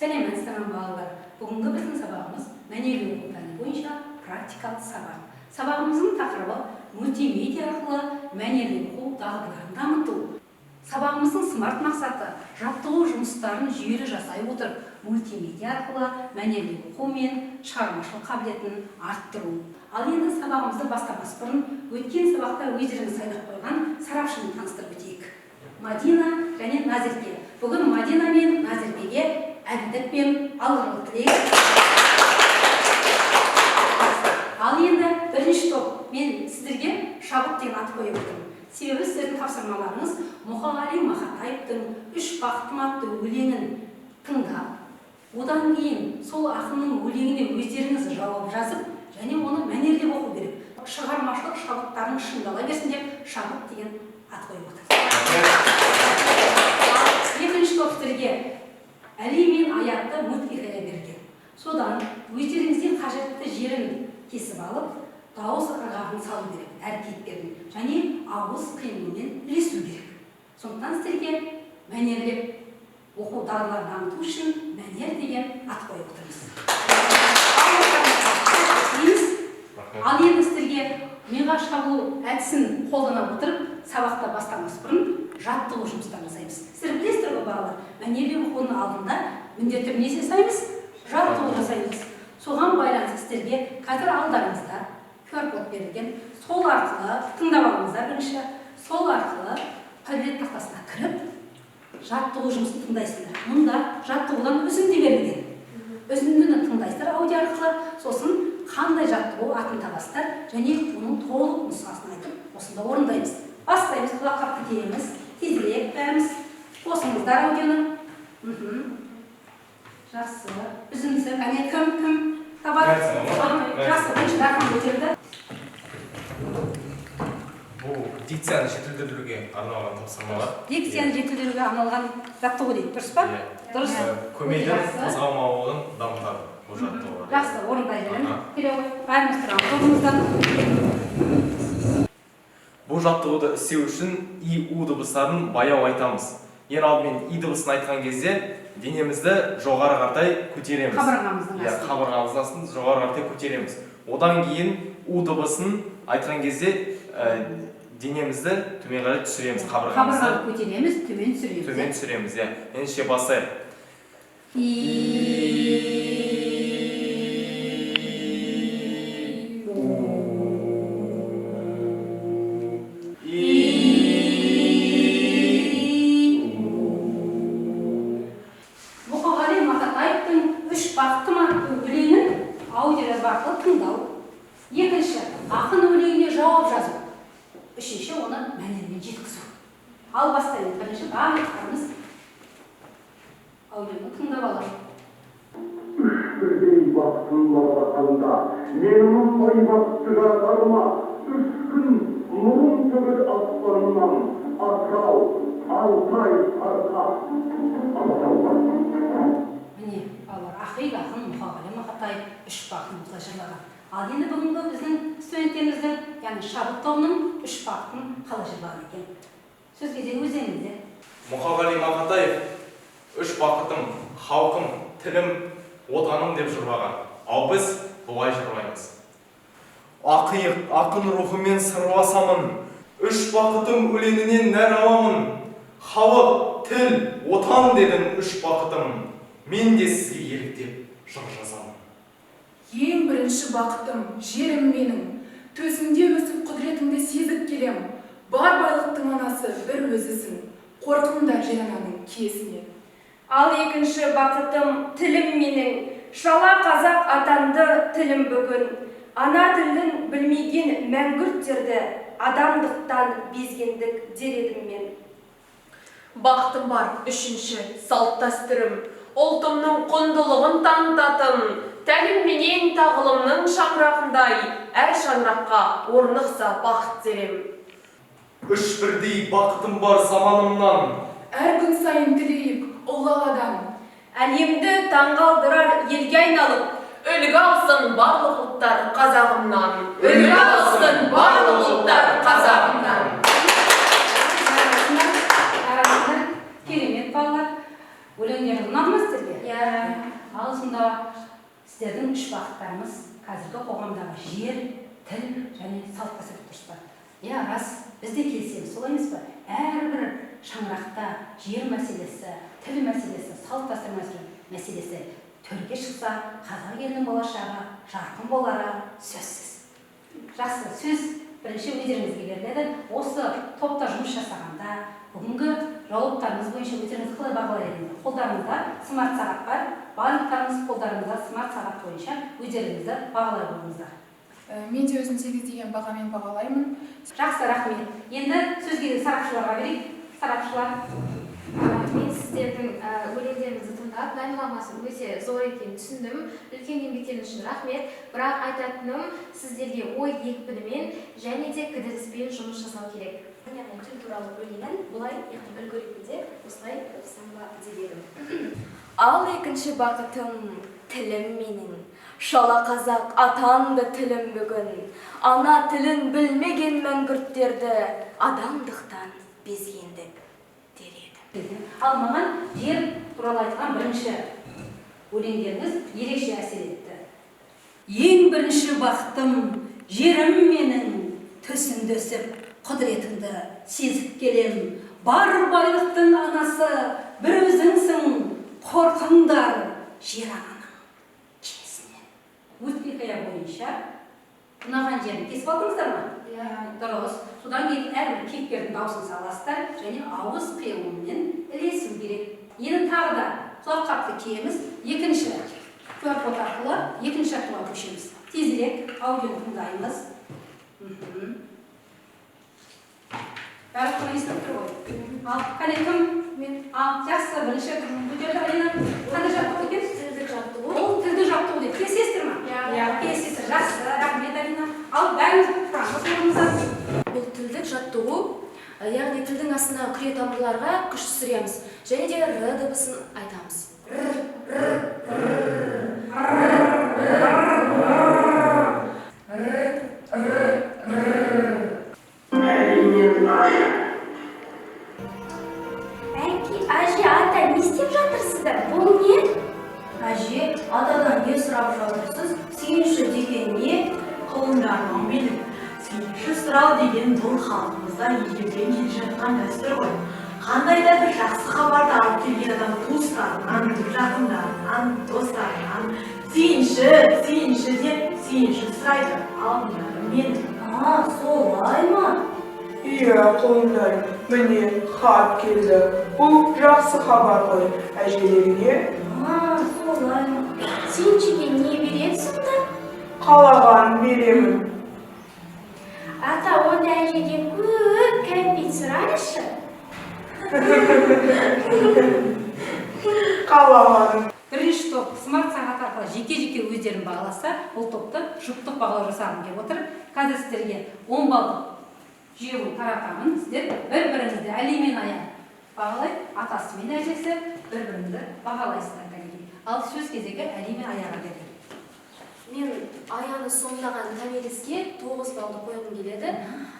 Сәлеметсіздер ме, балалар? Бүгінгі біздің сабағымыз мәнерлі оқу пәні бойынша практикалық сабақ. Сабағымыздың тақырыбы: мультимедиа арқылы мәнерлі оқу дағдыларын дамыту. Сабағымыздың смарт мақсаты: жаттығу жұмыстарын жүйелі жасай отырып, мультимедиа арқылы мәнерлі оқу мен шығармашылық қабілетін арттыру. Ал енді сабағымызды бастамас бұрын өткен сабақта өздеріңіз сайлап қойған сарапшыны таныстырып өтейік: Мадина және Назерке. Бүгін Мадина мен Назеркеге әділдік пен алғырлық тілейік. Ал енді бірінші топ, мен сіздерге «Шабыт» деген ат қойып отырмын, себебі сіздердің тапсырмаларыңыз Мұқағали Мақатаевтың «Үш бақытым» атты өлеңін тыңдап, одан кейін сол ақынның өлеңіне өздеріңіз жауап жазып және оны мәнерлеп оқу керек. Шығармашылық шабыттарың шыңдала берсін деп «Шабыт» деген ат қойып отырмыз. Ал екінші топ, сіздерге «Әли мен Аятты» мультхикая берілген. Содан өздеріңізге қажетті жерін кесіп алып, дауыс ырғағын салу керек әр кейіпкердің және ауыз қимылымен ілесу керек. Сондықтан сіздерге мәнерлеп оқу дағдыларын дамыту үшін «Мәнер» деген ат қойып отырмыз. Ал енді сіздерге миға шабылу әдісін қолдана отырып, сабақта бастамас бұрын жаттығу жұмыстарын жасаймыз. Сіздер білесіздер ғой, балалар, мәнерлеп оқудың алдында міндетті түрде не жасаймыз? Жаттығу жасаймыз. Соған байланысты сіздерге қазір алдарыңызда QR код берілген. Сол арқылы тыңдап алыңыздар бірінші, сол арқылы Padlet тақтасына кіріп, жаттығу жұмысын тыңдайсыздар. Мұнда жаттығудан үзінді берілген. Үзіндіні тыңдайсыздар аудио арқылы, сосын қандай жаттығу, атын табасыздар және оның толық нұсқасын айтып, осында орындаймыз. Бастаймыз. Құлаққапты киеміз. Тезірек бәріміз қосыңыздар аудионы. Жақсы, үзіндісі кәне, кім кім табады? Жақсы, бірінші Дархан көтерді. Бұл дикцияны жетілдіруге арналған тапсырмалар. Дикцияны жетілдіруге арналған жаттығу дейді, дұрыс па? Иә. Дұрыс. Көмейдің Жақсы. қозғалмауын дамытады бұл жаттығулар. Жақсы, орындай беремін. Келе ғой, бәріміз тұрамыз орнымыздан. Бұл жаттығуды істеу үшін и, у дыбыстарын баяу айтамыз. Ең алдымен и дыбысын айтқан кезде денемізді жоғары қаратай көтереміз. Қабырғамыздың Иә, астын. қабырғамыздың астын жоғары қаратай көтереміз. Одан кейін у дыбысын айтқан кезде денемізді төмен қарай түсіреміз, қабырғамызды. Қабырғаны көтереміз, төмен түсіреміз. Төмен түсіреміз, иә. Ендеше бастайық. И. У. И. И. Мұқағали Мақатаевтың «Үш бақытым» атты өлеңін аудиожазба арқылы тыңдау. Екінші, ақын өлеңіне жауап жазу. Үшінші, оны мәнермен жеткізу. Ал бастаймыз. Бірінші барлықтарымыз аудионы тыңдап алайық. Үш бірдей бақытым бар алақанда, мені мұндай бақытты жаратар ма? Үш күн нұрын төгеді аспанымнан: Атырау, Алтай, Арқа, Алатау. Міне, балалар, ақиық ақын Мұқағали Мақатаев үш бақытын осылай жырлаған. Ал енді бүгінгі біздің студенттеріміздің, яғни «Шабыт» тобының үш бақытын қалай жырлаған екен? Сөз кезегі өздеріңізде. Мұқағали Мақатаев «Үш бақытым: халқым, тілім, отаным» деп жырлаған. Ал біз былай жырлаймыз: Ақиық ақын рухымен сырласамын, үш бақытым өлеңінен нәр аламын. Халық, тіл, отан дедің, үш бақытым. Мен де сізге еліктеп жыр жазамын. Ең бірінші бақытым — жерім менің. Төсіңде өсіп, құдіретіңді сезіп келем. Бар байлықтың анасы бір өзісің. Қорқыңдар жер ананың киесінен. Ал екінші бақытым — тілім менің. Шала қазақ атанды тілім бүгін. Ана тілін білмеген мәңгүрттерді адамдықтан безгендік дер едім мен. Бақытым бар үшінші — салт дәстүрім, ұлтымның құндылығын танытатын. Тәлім менен тағылымның шаңырағындай, әр шаңыраққа орнықса, бақыт дер ем. Үш бірдей бақытым бар заманымнан. Әр күн сайын тілейік ұлы Алладан. Әлемді таңғалдырар елге айналып, үлгі алсын барлық ұлттар қазағымнан. Үлгі алсын барлық ұлттар қазағымнан. Жарайсыңдар, жарайсыңдар. Керемет, балалар. Өлеңдер ұнады ма сіздерге? Иә. Сонда сіздердің үш бақыттарыңыз қазіргі қоғамдағы жер, тіл және салт дәстүр дұрыс па? Иә, рас, біз де келісеміз, солай емес па? Әрбір шаңырақта жер мәселесі, тіл мәселесі, салт дәстүр мәселесі төрге шықса, қазақ елінің болашағы жарқын болары сөзсіз. Жақсы, сөз бірінші өздеріңізге беріледі. Осы топта жұмыс жасағанда бүгінгі жауаптарыңыз бойынша өздеріңіз қалай бағалай едіңіздер? Қолдарыңызда смарт сағат бар, барлықтарыңыз қолдарыңызда смарт сағат бойынша өздеріңізді бағалай қойыңыздар. Мен де өзім 8 деген бағамен бағалаймын. Жақсы, рахмет. Енді сөз кезегі сарапшыларға берейік. Сарапшылар. Мен сіздердің өлеңдеріңізді тыңдап, мән-мағынасы өте зор екенін түсіндім. Үлкен еңбектеріңіз үшін рахмет. Бірақ айтатыным, сіздерге ой екпінімен және де кідіріспен жұмыс жасау керек. Яғни тіл туралы өлеңін бұлай, яғни үлгі ретінде осылай оқысам ба деп едім. Ал екінші бақытым тілім менің. Шала қазақ атанды тілім бүгін. Ана тілін білмеген мәңгүрттерді адамдықтан безгендік дер едім. Ал маған жер туралы айтқан бірінші өлеңдеріңіз ерекше әсер етті. Ең бірінші бақытым жерім менің, төсімді өсіп, құдіретіңді сезіп келем. Бар байлықтың анасы бір өзіңсің, қорқыңдар жер ананың киесінен. Өз хикая бойынша ұнаған жерін кесіп алдыңыздар ма? Иә. Дұрыс. Содан кейін әрбір кейіпкердің дауысын саласыздар және ауыз қиылуымен ілесу керек. Енді тағы да құлаққапты киеміз. Екінші QR код арқылы екінші жаттығуға көшеміз. Тезірек аудионы тыңдаймыз. Барлықтарың естіп тұр ғой. Ал, қане кім? Мен. Ал, жақсы, бірінші көтерді Алина. Қандай жаттығу екен? Тілдік жаттығу. Ол тілдік жаттығу деп келісесіздер ма? Иә. Келісесіздер. Жақсы, рахмет, Алина. Ал, бәріміз тұрамыз орнымыздан. Бұл тілдік жаттығу, яғни тілдің астына күре тамырларға күш түсіреміз және де р дыбысын айтамыз. Р, р, р, р. Әке, әже, ата, не істеп жатырсыздар? Бұл не? Әже, атадан не сұрап жатырсыз? Сүйінші деген не? Құлындарым менің. Сүйінші сұрау деген бұл халқымызда ежелден келе жатқан дәстүр ғой. Қандай да бір жақсы хабарды алып келген адам туыстарынан, жақындарынан, достарынан сүйінші, сүйінші деп сүйінші сұрайды. Алдындарым менің. А, солай ма? Иә, құлындарым, міне хат келді. Бұл жақсы хабар ғой, әжелеріңе. А, солай ма? Сүйіншіге не береді сонда? Қалағанын беремін. Ата, онда әжеге көп кәмпит сұраңызшы. Қалағанын. Бірінші топ смарт сағат арқылы жеке-жеке өздерін бағаласа, бұл топты жұптық бағалау жасағым келіп отыр. Қазір сіздерге 10 балдық жүйені таратамын. Сіздер бір-біріңізді Әли мен Аян бағалай, атасы мен әжесі бір-біріңізді бағалайсыздар кәнекей. Ал сөз кезегі Әли мен Аяға беріледі. Мен Аяны сомдаған Томириске 9 балды қойғым келеді.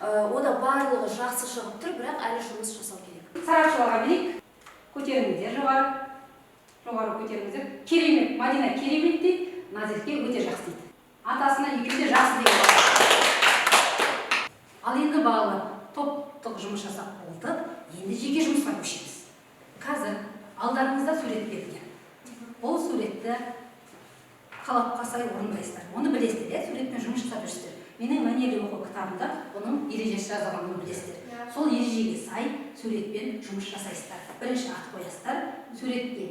Ода барлығы жақсы шығып тұр, бірақ әлі жұмыс жасау керек. Сарапшыларға берейік. Көтеріңіздер жоғары. Жоғары көтеріңіздер. Керемет, Мадина керемет дейді, Назерке өте жақсы дейді. Атасына екеуі де жақсы деген. Ал енді балалар, топтық жұмыс жасап болды, енді жеке жұмысқа көшеміз. Қазір алдарыңызда сурет берілген. Бұл суретті талапқа сай орындайсыздар. Оны білесіздер, иә, суретпен жұмыс жасап жүрсіздер. Менің мәнерлі оқу кітабымда бұның ережесі жазылғанын білесіздер. Сол ережеге сай суретпен жұмыс жасайсыздар. Бірінші ат қоясыздар, суретке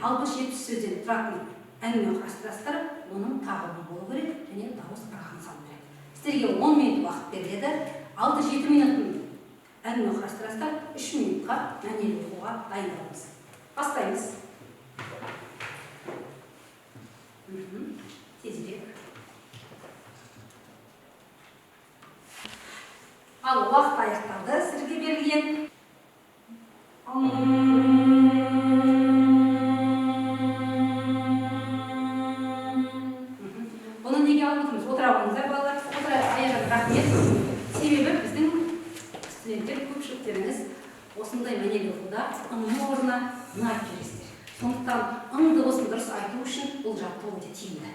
60-70 сөзден тұратын әңгіме құрастырасыздар, оның тағылымы болу керек және дауыс ырғағын салу керек. Сіздерге 10 минут уақыт беріледі, 6-7 минутын әңгіме құрастырасыздар, 3 минутқа мәнерлі оқуға дайындаламыз. Бастаймыз. Тезірек. Ал уақыт аяқталды, сіздерге берілген. Бұны неге алып отырмыз? Отыра қойыңыздар, балалар. Отыра, Аяжан, рахмет. Себебі біздің студенттер көпшіліктеріңіз осындай мәнерлі оқуда ыңның орнына ны айтып жібересіздер. Сондықтан ң дыбысын дұрыс айту үшін бұл жаттығу өте тиімді.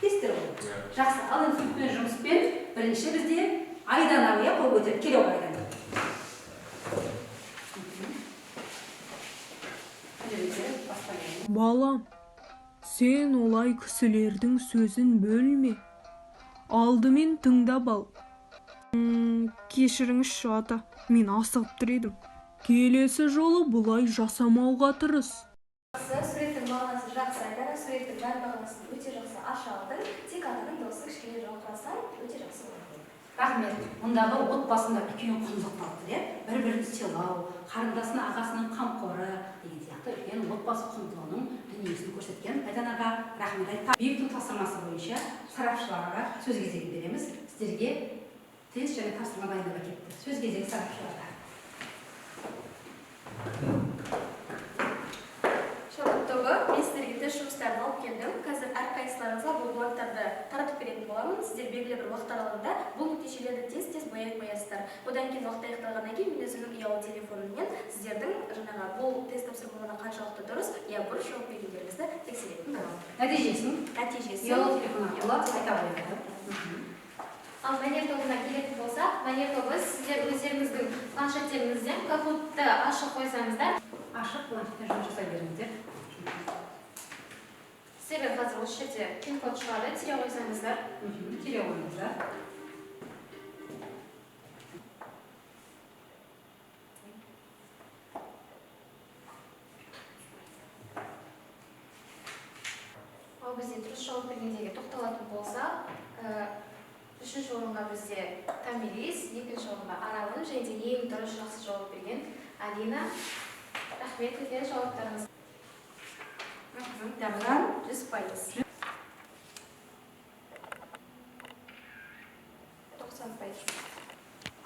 Білесіздер ғой? Жақсы, ал енді суретпен жұмыспен бірінші бізде Айдана, иә, қол көтеріп келе ғой, Айдана. Балам, сен олай кісілердің сөзін бөлме. Алдымен тыңдап ал. Кешіріңізші, ата, мен асығып тұр едім. Келесі жолы бұлай жасамауға тырыс. Жақсы, суреттің мағынасы жақсы, Айдана, суреттің мән мағынасын өте жақсы аша алдың. Тек атаның дауысын кішкене жалғастырсаң, өте жақсы болады. Рахмет. Мұндағы отбасында үлкен құндылық қалыпты, иә? Бір-бірін сыйлау, қарындасына ағасының қамқоры деген сияқты үлкен отбасы құндылығының дүниесін көрсеткен Айданаға рахмет айтамын. Бекіту тапсырмасы бойынша сарапшыларға сөз кезегін береміз. Сіздерге тест және тапсырма дайындап әкеліпті. Сөз кезегі сарапшыларға. Шабыт тобы, мен сіздерге тест жұмыстарын алып келдім. Қазір әрқайсыларыңызға бұл бланктарды таратып беретін боламын. Сіздер белгілі бір уақыт аралығында бұл нүктешелерді тез-тез бояй қоясыздар. Одан кейін уақыт аяқталғаннан кейін мен өзімнің ұялы телефоныммен сіздердің жаңағы бұл тест тапсырмаларына қаншалықты дұрыс, я бұрыс жауап бергендеріңізді тексеретін боламын. Нәтижесін? Нәтижесін. Ұялы телефон арқылы айта қояды. Ал мәнер тобына келетін болсақ, мәнер тобы сіздер өздеріңіздің планшеттеріңізден Kahoot-ты ашық қойсаңыздар. Ашық планшеттен жұмыс жасай беріңіздер. Сіздерге қазір осы жерде пин-код шығады, тере қойсаңыздар. Тере қойыңыздар. Ал бізде дұрыс жауап бергендерге тоқталатын болсақ, үшінші орынға бізде Томирис, екінші орынға Аралым, және де ең дұрыс жақсы жауап берген Алина. Рахмет үлкен жауаптарыңыз. Дәмжан 100%. 90%.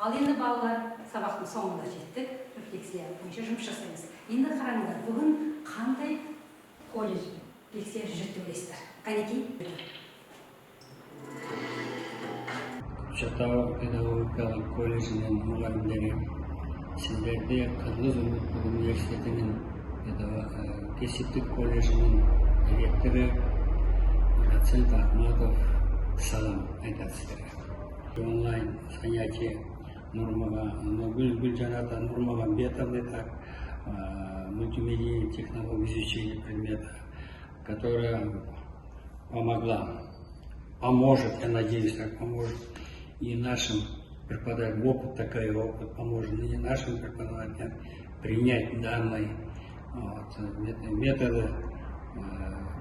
Ал енді балалар, сабақтың соңына жеттік. Рефлексия бойынша жұмыс жасаймыз. Енді қараңыздар, бүгін қандай колледж лекция жүрді деп ойлайсыздар? Қанекей? Көкшетау педагогикалық колледжінің мұғалімдері, сіздерді Қырғыз ұлттық университетінің кәсіптік колледжінің ректоры доцент Ахматов салам айтады сіздерге. Онлайн занятие Гүлжаната Нурмагамбетовны, так, мультимедийные технологии изучения предмета, которая помогла, поможет, я надеюсь, так поможет и нашим преподавателям, опыт такой опыт поможет и нашим преподавателям принять данные методы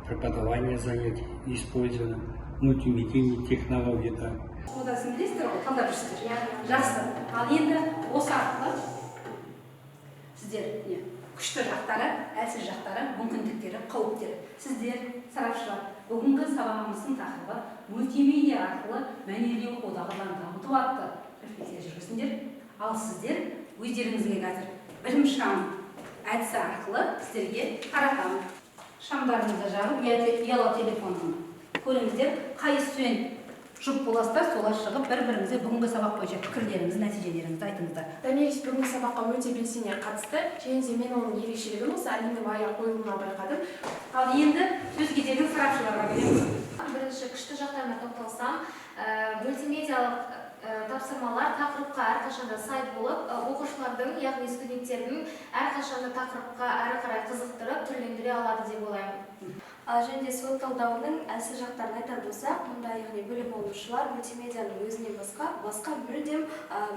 преподавания занятий, использования мультимедийные технологии. Так. Одасын білесіздер ғой, таңдап жүрсіздер. Жақсы. Ал енді осы арқылы сіздер не, күшті жақтары, әлсіз жақтары, мүмкіндіктері, қауіптері. Сіздер, сарапшылар, бүгінгі сабағымыздың тақырыбы мультимедиа арқылы мәнерлеу оқу-дағдыларын дамыту атты рефлексия жүргізіңдер. Ал сіздер өздеріңізге қазір білім шам әдісі арқылы сіздерге таратамын. Шамдарыңызды жағып, ұялы телефонын көріңіздер, қай студент жұп боласыздар, солар шығып бір-біріңізге бүгінгі сабақ бойынша пікірлеріңізді, нәтижелеріңізді айтыңыздар. Томирис бүгінгі сабаққа өте белсене қатысты, және де мен оның ерекшелігін осы Алина Майя қойылымынан байқадым. Ал енді сөз кезегін сарапшыларға береміз. Бірінші күшті жақтарына тоқталсам, мультимедиялық тапсырмалар тақырыпқа әрқашанда сай болып, оқушылардың, яғни студенттердің әрқашанда тақырыпқа әрі қарай қызықтырып, түрлендіре алады деп ойлаймын. Ал және де сот талдауының әлсіз жақтарын айтар болсақ, мұнда яғни білім алушылар мультимедианың өзінен басқа мүлдем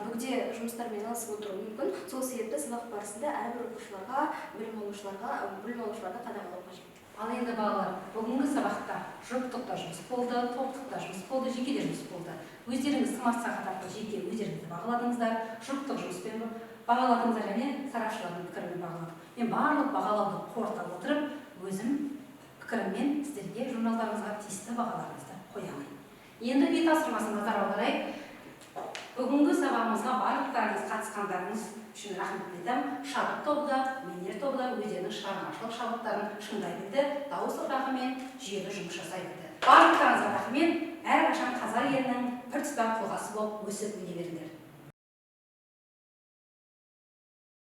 бөгде жұмыстармен айналысып отыруы мүмкін. Сол себепті сабақ барысында әрбір оқушыларға, білім алушыларды қадағалау қажет. Ал енді балалар, бүгінгі сабақта жұптық та жұмыс болды, топтық та жұмыс болды, жеке де жұмыс болды. Өздеріңіз смарт сағат арқылы жеке өздеріңізді бағаладыңыздар, жұптық жұмыспен бағаладыңыздар және сарапшылардың пікірімен бағаладық. Мен барлық бағалауды қорыта отырып, өзім пікіріммен сіздерге журналдарыңызға тиісті бағаларыңызды қоямын. Енді үй тапсырмасын назар аударайық. Бүгінгі сабағымызға барлықтарыңыз қатысқандарыңыз үшін рахмет айтамын. Шабыт тобы да, мәнер тобы да өздерінің шығармашылық шабыттарын шыңдай білді, дауыс ырғағымен жүйелі жұмыс жасай білді. Барлықтарыңызға рахмет. Әрқашан қазақ елінің біртұтас тұлғасы болып өсіп өне беріңдер.